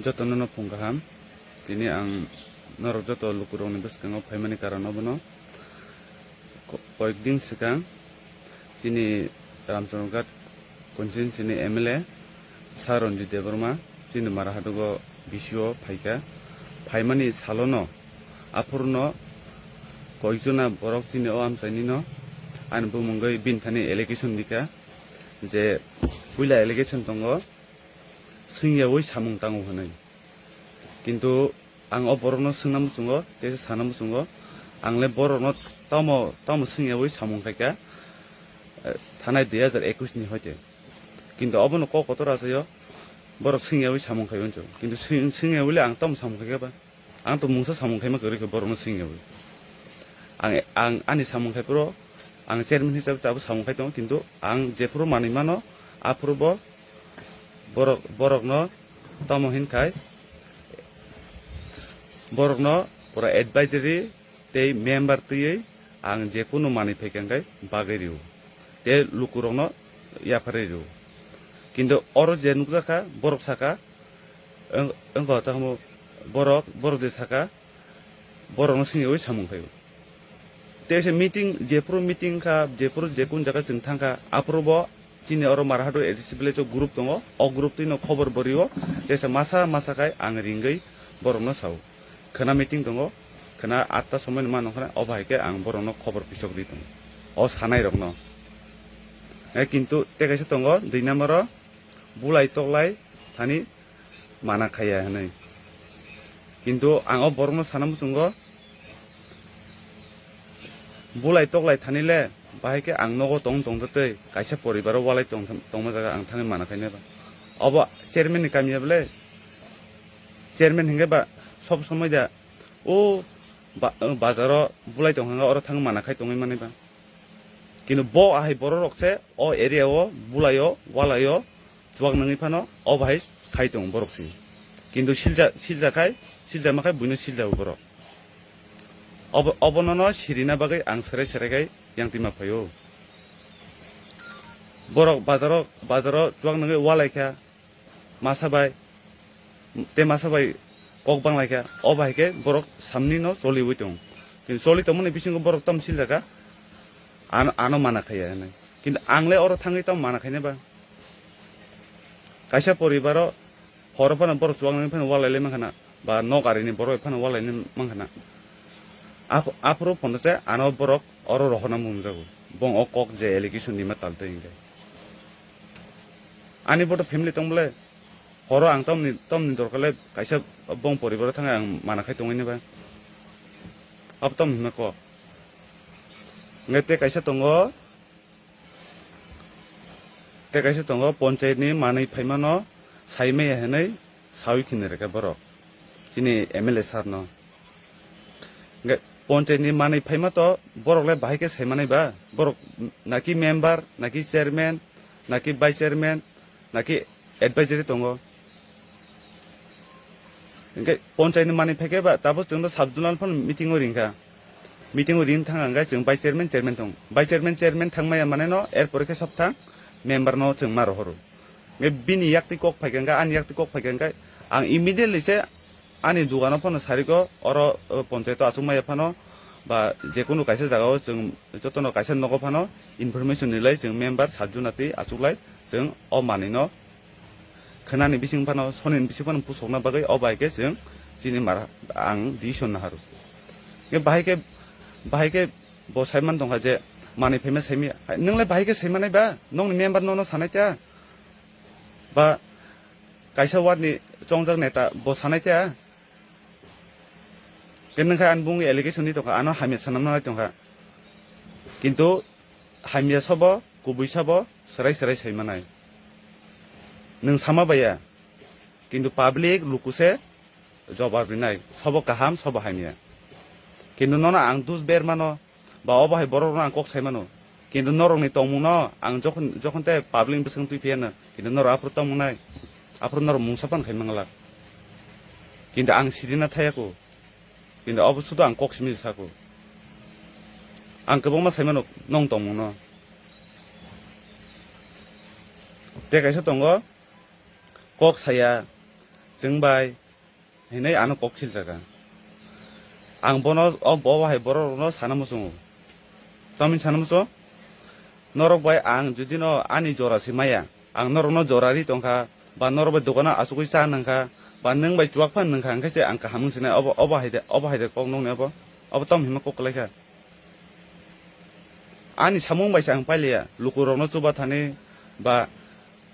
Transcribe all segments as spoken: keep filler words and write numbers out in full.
Jotono no phung kaham. Tini ang norok joto lukurokni bwskango phaimani karon obono. Ko-, koyekdin swkang chini Ramchandra Ghat constituency ni M L A Sir Ranjit Debbarma chini Marahadugo B C O phaikha. Phaimani salono aphurno koyekjona borok chini o amchaini no ani bumungwi bini thani allegation dikha je puila allegation tongo. Swngyawi samung tango hwnwi. Kintu ang o borokno swngna muchungo, tei sana muchungo, ang le borokno tamo, tamo swngyawi samung khaikha, eh, thanai dui hajar ekwis ni hoite. Kintu obono kok kotor achaio, borok swngyawi samung khai uncho. Kintu swng-, swngyawi le ang tamo samung khaikha ba? Ang to mungsa samung khaima kwrwi khe borokno swngyawi. Ang, ang ani samung khai phuru ang chairman hisabe tabuk samung khai tongo, kintu ang jephuru manwi mano, aphuru bo borok, borokno tamo hinkhai borokno pura advisory tei member twiwi ang jekunu manwi phaikha hwnkhe bagwi rw-o, tei lukurokno yapharwi rw-o. Kintu oro je nukjakha, borok sakha, wng-, wngkha tamo borok, borok je sakha, borokno swngyawi samung khaio. Teisa meeting, jephuru meeting kha, jephuru jekun jaga chwng thangkha, aphuru bo chini oro Marhado A D C village o group tongo, o group twino khobor bo rio, teisa masa masa khai ang ringwi borokno sao. Khwna meeting tongo, khwna atta somoi ni mano khwna, o bahai khe ang borokno khobor pisok ri tongo. O sanai rokno. Eh, kintu tei kaisa tongo, dui number o bulai toklai thani mana khaiya hinwi. Kintu ang o borokno sana muchungo, bulai toklai thani le, bahai khe ang nogo tong tong tei kaisa poribar o walai tong, tongma jaga ang thangwi mana khainai ba. Obo chairman ni kamiya bole, chairman hingke ba sob somoi da o ba-, bazar o bulai tong hwnga oro thang mana khai tongwi manai ba. Kintu bo ahai borok rok se o area o bulai o walai o chuak nangwi phano o bahai khai tongo borok se. Kintu silja, silja khai, silja ma khai buino silja o borok. Obo, obono no sirina bagwi ang serai serai khai yang tima phaio. Borok bazaro, bazaro chuak nangwi walai kha, masa bai, tei masa bai kok bang lai kha, o bahai khe borok samni no choliwi tongo. Kintu choli tongmani bisingo borok tam silja kha, ano, ano mana khaiya hinwi. Kintu ang le oro thangwi tam mana khainai ba. Kaisa poribar o horo phano borok chuak nangwi phano walai lai mankha na, ba nok ari ni borok phano walai nai mankha na. Aph-, aphuru phano se ano borok oro rohorna mungjago. Bong o kok je allegation ni ma tal tei hinkhe. Ani boto family tong bole, horo ang tomni, tomni dorkar le kaisa bong poribar o thangwi ang mana khai tongwi nai ba. Abo tom hinma kok. Hinkhe tei kaisa tongo, tei kaisa tongo, ponchayat ni manwi phaimano sai maya hinwi sawi khini rwkha borok chini M L A sir no. Hinkhe ponchayat ni manwi phaima to borok le bahai khe sai manai ba, borok naki member, naki chairman, naki vice chairman, naki advisory tongo. Hinkhe ponchayat ni manwi phaikhe ba, tabuk chwngno sub zonal phano meeting o ringkha. Meeting o ring thang hinkhe chwng vice chairman, chairman thang. Vice chairman, chairman thangmaya mane no, er pore khe sok thang member no chwng ma rohoro. Hinkhe bini yaktwi kok phaikha hinkhe, ani yaktwi kok phaikha hinkhe, ang immediately se ani dugano phano sariko, oro, o, ponchayat o achuk maya phano, ba jekunu kaisa jaga o chwng jotono kaisa nogo phano information rilai chwng member sat jona twi achuklai chwng o manwi no khwnani bising phano, sonini bising phano pusokna bagwi o bai khe chwng chini mara ang decision naharu. Khe bahai khe, bahai khe bo saiman tongkha je manwi phaima saimaya. Hai, nwng le bahai khe saimanai ba? Nokni member nono sanai ta? Ba kaisa ward ni chongjak neta bo sanai ta? Khe nwng khe ani bungni allegation ni tongkha, ano hamya sanamnai tongkha. Kintu hamya sabo, kubui sabo, serai serai saimanai. Nwng sama baiya. Kintu public luku se jobab rinai. Sabo kaham, sabo hamya. Kintu nono ang dus ber mano, ba obo hai borok rokno ang kok sai mano. Kintu norokni tongmung no ang jokhon, jokhon tei public ni bwswng twi phiya no, kintu norok aphuru tongmung nai. Aphuru norok mungsa pan khai mangla. Kintu ang sirina thaya ko. Kintu abo sudu ang kok simi sako. Ang kwbangma sai mano nong tongmung no. Tei kaisa tongo, kok saya, Chwng bai hinwi ano kok silsaka. Ang bono o bo hai borok rokno sana muchungo. Tamni sana muchungo? Norok bai ang jodi no ani jora se maya, ang norokno jora ri tongkha, ba norok bai dogano achugwi cha nangkha, ba nwng bai chuwak phan nangkha, hwnkhe se ang kaham wng sinai. Obo, obo hai de, obo hai de kok nokni obo? Obo tamo hima kok kwlaikha? Ani samung bai se ang pailiya, lukurokno chuba thani ba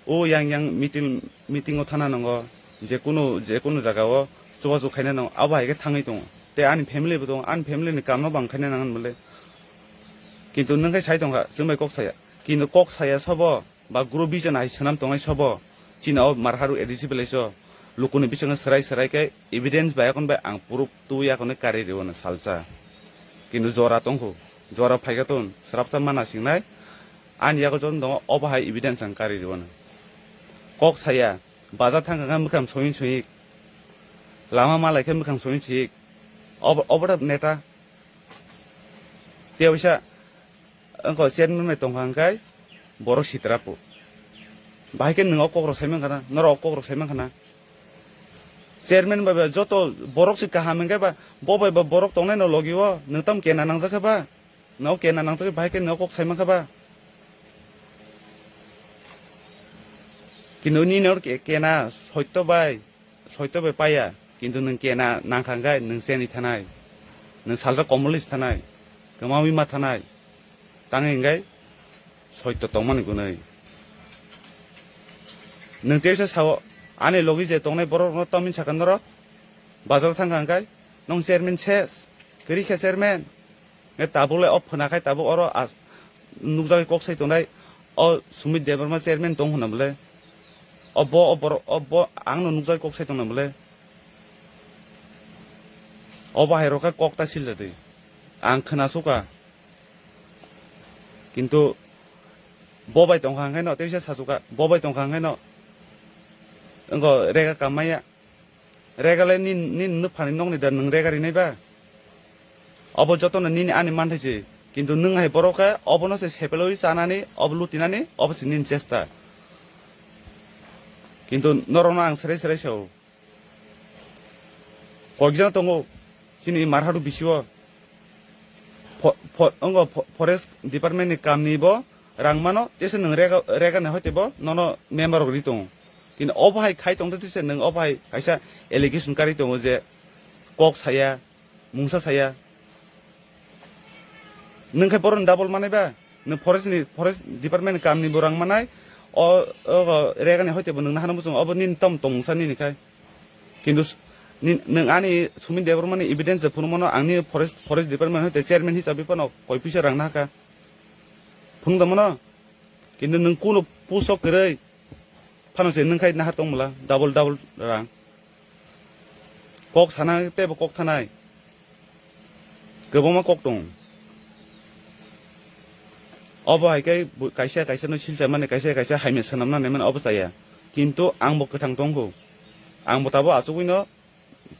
o yang yang meeting, meeting o thana nango, je kunu, je kunu jaga o chubachu khaina nango, abo hai khe thangwi tongo. Tei ani family bo tongo, ani family ni kamno bo ang khaina nang bole. Kintu nwng khe sai tongkha, chwng bai kok saya. Kintu kok saya sobo, ba group vision hai swnam tongnai sobo, chini o Marharu A D C village o lukuni bisingo swrai swrai khe evidence bai yakon bai ang proof twi yakon kari rw no salsa. Kintu jora tongkhu, jora phaikha ton, srapsa mana singnai, ani yago jon tongo, obo hai evidence ang kari rw no. Kok saya, bazar thangkha khe mwkhang soyik soyik, lama malai khe mwkhang soyik soyik, obo, obo da neta. Tei waisa wngkha chairman bai tongkha hwnkhe borok sitra po. Bahai khe nwng o kokrok sai mankha na, norok o kokrok sai mankha na. Chairman bai ba joto borok se kaham hwnkhe ba, bo bai ba borok tongnai no logi o, nwng tamo kena nangjak khe ba? Nwng o kena nangjak khe bahai khe nwng o kok sai mankha ba? Kintu nini oro ke-, kena soito bai. Soito bai paya, kintu nwng kena nangkha hwnkhe nwng cheni thanai, nwng salsa komolwi thanai, kwmawi ma thanai, tangwi hwnkhe soito tongmani gwnwi. Nwng teisa sao, ani logi je tongnai borok rokno tamni sakha norok, bazar thangkha hwnkhe nwng chairman se, kwrwi khe chairman. Nge tabuk le o phwna khai tabuk oro as-, nukjagwi kok sai tongnai, o Sumit Debbarma chairman tong hwnna bwle. O bo, o borok, o bo ang no nukjagwi kok sai tongna bwle. O bahai rok khe kok ta sil da di. Ang khwna suka. Kintu bo bai tongkha hwnkhe no, teisa sachuka, bo bai tongkha hwnkhe no. Wngkho rega kammaya. Rega le nin, nin nwphani nokni da nwng rega rinai ba? Obo jotono nini ani manthai se. Kintu nwng hai borok khe obono se sepelwi chanani, obo lutinani, obo se nini chesta. Kintu norokno ang serai serai sao. Koikjana tongo chini Marharu bisio. Fo-, fo-, ongo fo-, forest department ni kamni bo rang mano, tesa nwng rega, rega ni hoite bo nono member rok ri tongo. Kintu obo hai khai tongde tesa nwng obo hai kaisa allegation kari tongo je kok saya, mungsa saya. Nwng khai boron double manai ba? Nwng forest ni, forest department ni kamni bo rang manai, o, o, rega ni hoite bo nwng nahano muchung obo nini tom tong mungsa nini khai. Kintu s-, ni, nwng ani Sumit Debbarma ni evidence phunuk mano, ang ni forest, forest department hoite chairman hisabe phano koi pisa rang nahaka. Phunuk da mano? Kintu nwng kuno puso kwrwi phano se nwng khai nahar tong mala, double, double rang. Kok sana tei bo kok thanai. Kwbangma kok tong. Obo hai khe bo-, kaisa kaisa no silsa mani, kaisa kaisa hamya swnamna nai mani obo chaya. Kintu ang bo kwthang tongkho. Ang bo tabo achugwi no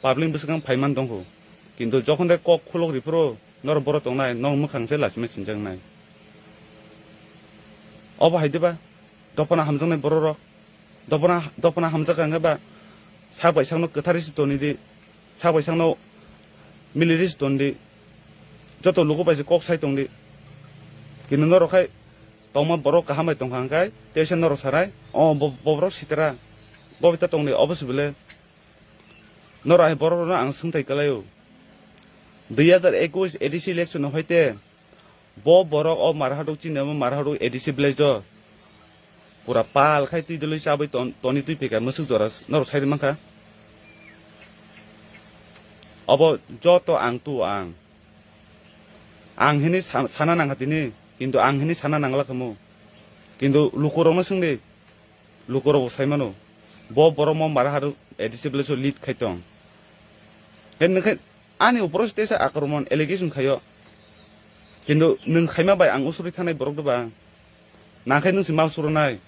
public bwswkang phaiman tongkho. Kintu jokhon de kok khulok riphuru norok borok tongnai, nok mwkhang se lachima sinjaknai. Obo hai diba? Dophano hamjaknai borok rok. Dophano, dophano hamjak kha hwnkhe ba sak bai sakno kwthari se toni di, sak bai sakno mili ri se ton di, joto luku bai se kok sai tong di. Kintu norok khai tongma borok kaham bai tongkha hwnkhe teisa norok sanai, o bo-, bo borok sitra, bo bai ta tong di, obo se bele. Norok hai borok rokno ang swngthai kwlaio. Dui hazar ekush A D C election no hoite bo borok o Marhatuk chini omo Marhatuk A D C village o pura pal khai twi dwlwi chabwi ton-, toni twi phika mwswk jora s-, norok sai mankha. Obo joto ang tu ang. Ang hini sa-, sana nangkha tini, kintu ang hini sana nangla khamu. Kintu lukurokno swngdi, lukurok bo sai mano. Bo borok mo Marhatuk A D C village o lead khai tong. Khe nwng khe ani uporo se teisa akromon allegation khaio. Kintu nwng khaima bai ang usuri thanai borok doba. Nangkhe nwng se ma suronai.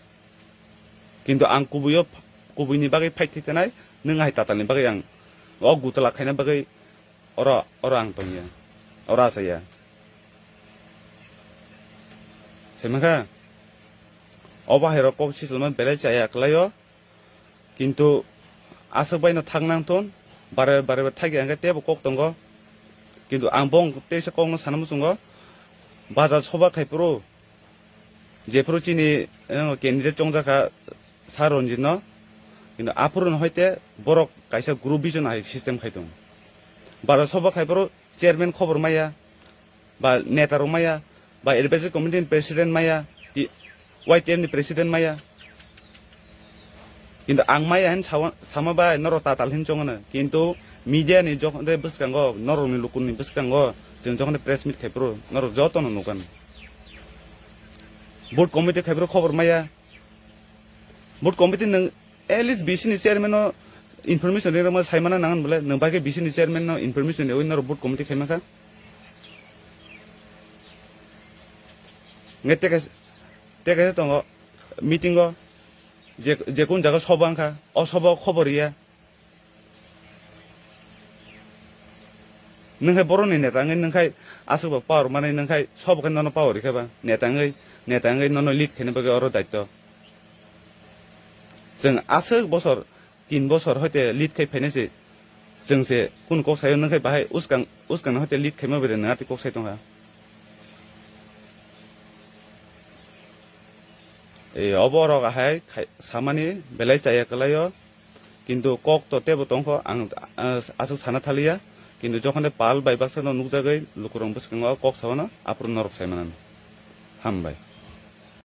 Kintu ang kubuio, kubuini bagwi fight thai thanai, nwng hai tatalni bagwi ang o gutala khaina bagwi oro, oro ang tongya. Oro achaya. Saimankha, obo hai rok kok sichwlma belai chaya kwlaio. Kintu aswk bai no thang nang thun, bare bare thagi ang khe tebo kok tongo. Kintu ang bong teisa kok no sana muchungo, bazar soba khai phuru, jephuru chini, eh, candidate chongjak kha Sir Ranjit no, kintu aphuru no hoite borok kaisa group vision hai system khai tongo. Bazar soba khai phuru chairman khobor maya, ba neta rok maya, ba advisory committee ni president maya, ti-, Y T F ni president maya. Kintu ang maya hin sawa-, sama bai norok tatal hin chongno. Kintu media ni jokhon de bwskango, norok ni luku ni bwskango, chwng jokhon de press meet khai phuru, norok joto no nukhan. Board committee khai phuru khobor maya. Board committee nwng at least B C ni chairman no information ri rwma sai mana nangan bole, nwng bai khe B C ni chairman no information riwi norok board committee khai mankha. Nge teke, teke tongo meeting o, je, je kun jaga soba wngkha, o soba o khobor riya. Nwng khai borokni neta wngwi, nwng khai aswk ba power manwi, nwng khai sobo khe nono power rikha ba, neta wngwi, neta wngwi nono lead khaina bagwi oro daityo. Chwng aswk bosor, tin bosor hoite lead khai phainai se, chwng se kunu kok sayo, nwng khai bahai uskang, uskang hoite lead khaima bai de nwng atwi kok sai tongkha. E, obo rok ahai khai, samani belai chaya kwlaio. Kintu kok to tebo tongkho, ang, ah, aswk sana thaliya. Kintu jokhon de pal bai baksa no nukjagwi lukurok bwskango kok saono, aphuru norok sai manani. Hambai.